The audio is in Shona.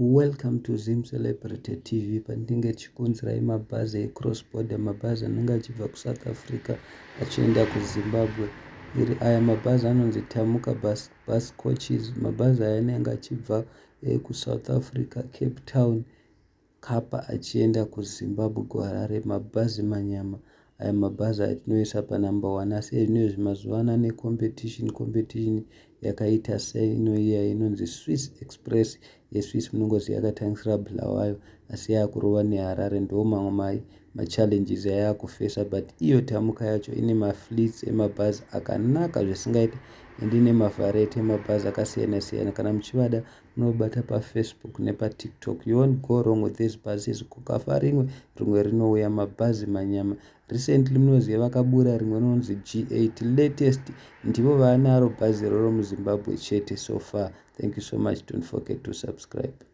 Welcome to Zim Celebrity TV, pandinenge tichikunzirai mabhazi ecross border, mabhazi anenge achibva kuSouth Africa achienda kuZimbabwe. Iri aya mabhazi anonzi Tamuka Bus Coaches. Mabhazi aya anenge achibva kuSouth Africa, Cape Town, Kapa, achienda kuZimbabwe, kuHarare. Mabhazi manyama aya, mabhazi atinoisa panumber one. Asi ezvinezvi mazuva ano ane competition yakaita seinoiya inonzi Swiss Express yeSwiss. Munongoziva yakatangisira Bulawayo, asi yakurova neHarare. Ndo mamwe machallenges ayakufesa, but iyo Tamuka yacho ine mafleets emabhazi akanaka zvisingaiti and ine mavariety emabhazi akasiyana siyana. Kana muchivada, munobata paFacebook nepaTikTok. You won't go wrong with these buses. Kukafa rimwe, rimwe rinouya. Mabhazi manyama. Recently munoziva vakabura rimwe rinonzi G8 latest. Ndivo vaanaro bhazi iroro muZimbabwe chete so far. Thank you so much. Don't forget to subscribe.